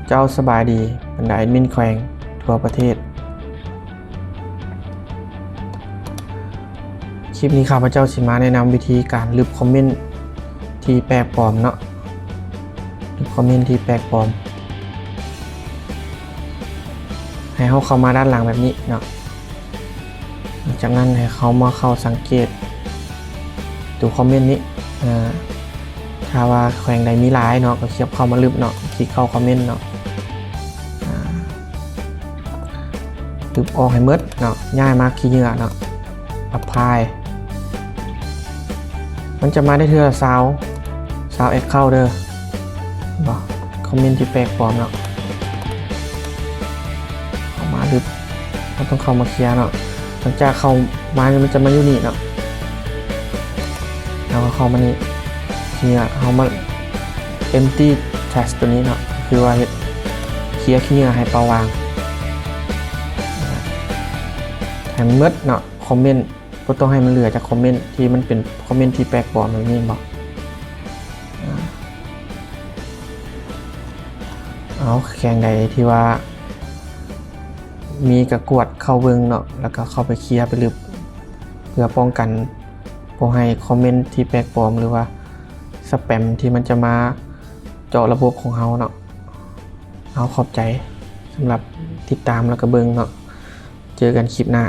ເຈົ້າສະບາຍດີ ບັນດາແອດມິນແຂວງທົ່ວປະເທດ. ຄລິບນີ້ຂ້າພະເຈົ້າຊິມາແນະນຳວິທີການລຶບຄອມເມັນທີ່ແປກປອມເນາະ, ລຶບຄອມເມັນທີ່ແປກປອມ. ໃຫ້ເຮົາເຂົ້າມາດ້ານຫຼັງແບບນີ້ເນາະ. ຫຼັງຈາກນັ້ນໃຫ້ເຮົາມາເຂົ້າສັງເກດໂຕຄອມເມັນນີ້. ເອີ ຖ້າວ່າແຂວງໃດມີຫຼາຍເນາະ ກໍຄລິກເຂົ້າມາລຶບເນາະ, ຄລິກເຂົ້າຄອມເມັນເນາະ. ອາ ລຶບອອກໃຫ້ໝົດເນາະ, ຍ້າຍມາຂີ້ເຫຍື້ອເນາະ, ແອັບພາຍ. ມັນຈະມາໄດ້ເທື່ອລະຊາວ ຊາວແອັກເຄົາເດີ. ເຫັນບໍ່? ຄອມເມັນທີ່ແປກປອມເນາະ. ເຂົ້າມາລຶບ ເຮົາຕ້ອງເຂົ້າມາເຄຍເນາະ. ຫຼັງຈາກເຂົ້າມາ ມັນຈະມາຢູ່ນີ້ເນາະ. ເຮົາກໍເຂົ້າມານີ້ ເຄຍ ເຮົາມາເອັມຕີ້ແທຣັດໂຕນີ້ເນາະ, ຄືວ່າເຮັດເຄຍຂີ້ເຫຍື້ອໃຫ້ເປົ່າວ່າງ ໃຫ້ມັນໝົດເນາະ. ຄອມເມັນ ບໍ່ຕ້ອງໃຫ້ມັນເຫຼືອຈາກຄອມເມັນທີ່ມັນເປັນຄອມເມັນທີ່ແປກປອມແບບນີ້ເຫັນບໍ່? ອາ ເອົາ ແຂວງໃດທີ່ວ່າມີກະກວດເຂົ້າເບິ່ງເນາະ, ແລ້ວກໍເຂົ້າໄປເຄຍໄປລຶບ ເພື່ອປ້ອງກັນບໍ່ໃຫ້ຄອມເມັນທີ່ແປກປອມ ຫຼືວ່າສະແປມທີ່ມັນຈະມາເຈາະລະບົບຂອງເຮົາເນາະ. ເອົາ ຂອບໃຈສຳລັບຕິດຕາມແລ້ວກໍເບິ່ງເນາະ. ເຈີກັນຄລິບໜ້າ.